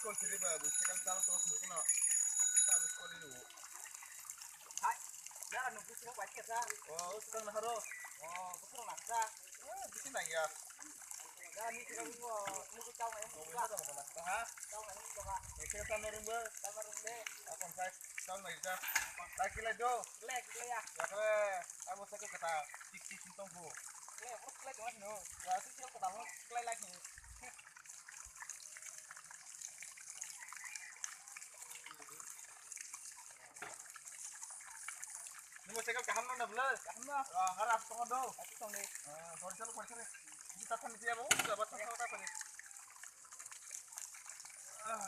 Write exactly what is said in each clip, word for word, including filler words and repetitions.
Kol kiri ba, bu sekal tal to sunu kono. Tal kol ini bu. Hai, dara nunggu sini bai kesa. Oh, sekal naharo. Oh, betul lah sa. Ah, bikin nang ya. Dara ni sekal nunggu, nunggu tahu nggak? Nunggu tahu nggak? Ha? Tahu nggak nunggu tahu nggak? Sekal tahu nunggu. Tahu nunggu. Akon sai tahu nggak ya? Tak kila do. Kila, kila ya. Ya kira, aku sakit kata. Tik tik tong bu. Kila, aku kila cuma sini. Ya, aku kila kata, aku kila lagi. Nimo cycle kaham no na bwle? Kaham no. Ah, hara tongo do. Ati tongo. Ah, sorry, sorry, sorry. Ini tatan dia bo, dapat tatan tatan. Ah.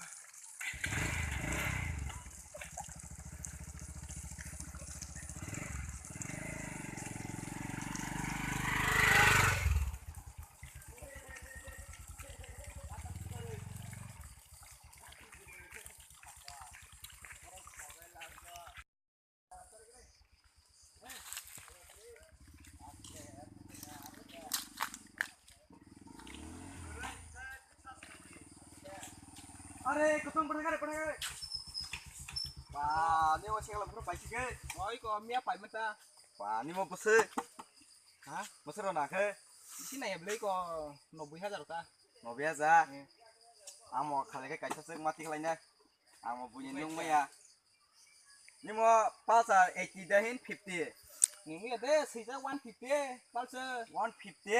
Are, kotong pernah kare, pernah kare. Ba, ni mo cycle pura paisi ke. Oi, ko mia pai mata. Ba, ni mo bwswk. Ha? Bwswk rw nakhe? Isi nai bwlai ko noboi hajar ta. Noboi hajar? Hmm. Amo khalai khe kaisa swk mati khlaina. Amo buini nung maya. Nimo Pulsar eighty da hin fifty? Nungya de, swijak one fifty, Pulsar. One fifty?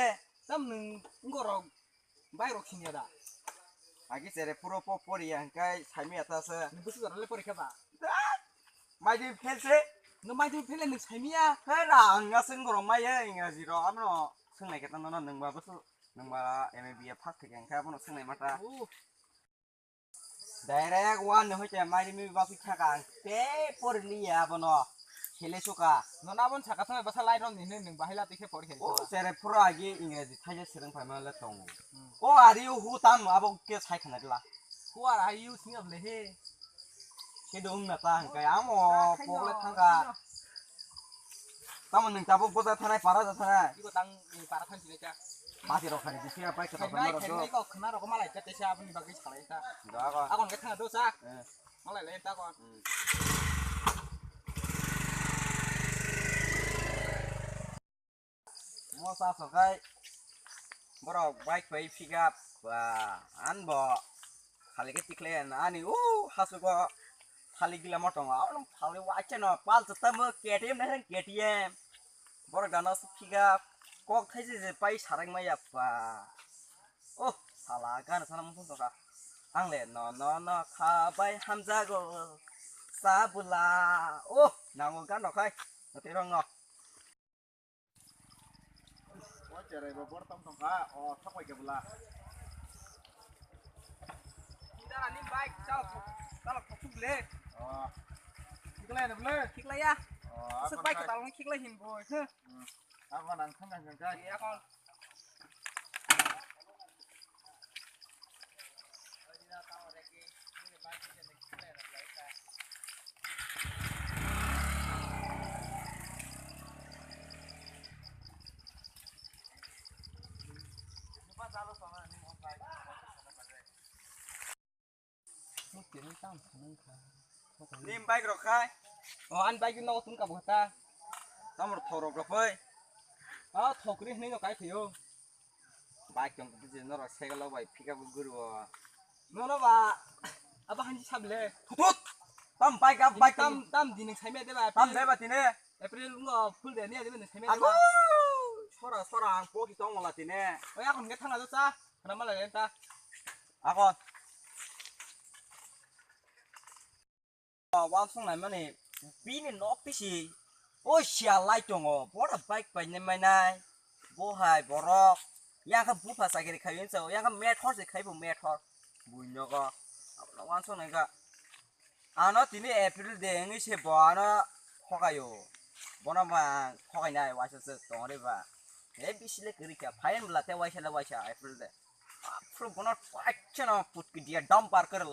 Tam nung ngorok Bike rok siniya da? Agi chere puro po poriya hingkai saimiya ta se. Ni busu jora le porikha ba? Mai di phel se. No mai di phel le nung saimiya? He ra ang aseng gorong mai ye ingraji ro amno sengnai khe tang no nung ba busu nung ba M A B A first thik hingkai abono sengnai mata. Oh. Direct one ni hoite mai di mi ba phi thaka ang te poriliya abono. Khele suka. No na bon saka samai basa lai rom ni nung bahai la tikhe pori khele. Oh, chere puro agi ingraji thaisa sereng phaima le tongo. Hmm. O ari o hu tam abo ke sai khana dila. Who are you sing of lehe? Ke dong na ta hangkai amo pokle thangka. Tamo nung tabuk boja thanai para ja thanai. Iko tang ni para thansi le cha. Mati rok khani bisi apai kata. Khenai khenai ko khna rok malai kate cha aboni bagwi salai ta. Doa ko. Akon ke thanga do cha. Eh. Malai le ta ko. Hmm. Mo sa sokai borok bike bai pick up ba an bo khali ke tikle ani u hasugo khali gila mo tongo abo phali wacha no pal ta mo K T M na K T M borok dano pick up kok thaise je pai sarang maya pa oh sala gan sana mo tongo ang le no no no kha bai hamjago sa bula oh nango gan no khai no te rong no. O cherai bo bor tong tong kha, o thok bai khe bwla. Dara ni bike chalok thok, chalok thok thuk le. O. Khiklai na bwle? Khiklai ya. O, aswk bike kwtal khiklai hin bo. Hmm. Ako nang thang thang kha. Iya kon. Nim bike rok khai. O, an bike no tun ka bwkha ta. Tamor thok rok rok phai. A thok ri hwnwi no kai phai o. Bike tong khe je norok cycle o bai pick up guru o. Nono ba aba hanji sable. Thut. Tam bike up bike tam tam dineng saimya de ba. Tam de ba tine. April ngo full de ni de ni saimya de. Ago. Sora sora ang poki tong la tine. Oi akon ge thanga do cha. Khana mala le ta. Akon. Wansong naimani bini nok pisi o siya lai tongo, bora bike painai mainai, bo hai borok yang kha bupha chakiri khai wngsa, yang kha methor se khai bo methor bui nogo, abono wansong nai kha. Ano tini April de wngwi se bo ano khokaio, bono ma khokainai waisa se tongri ba, he bisi le kwrwi kha, phaiyani bwla te waisa le waisa April de, aphuru bono waisa no putki dia dumper kwrwla.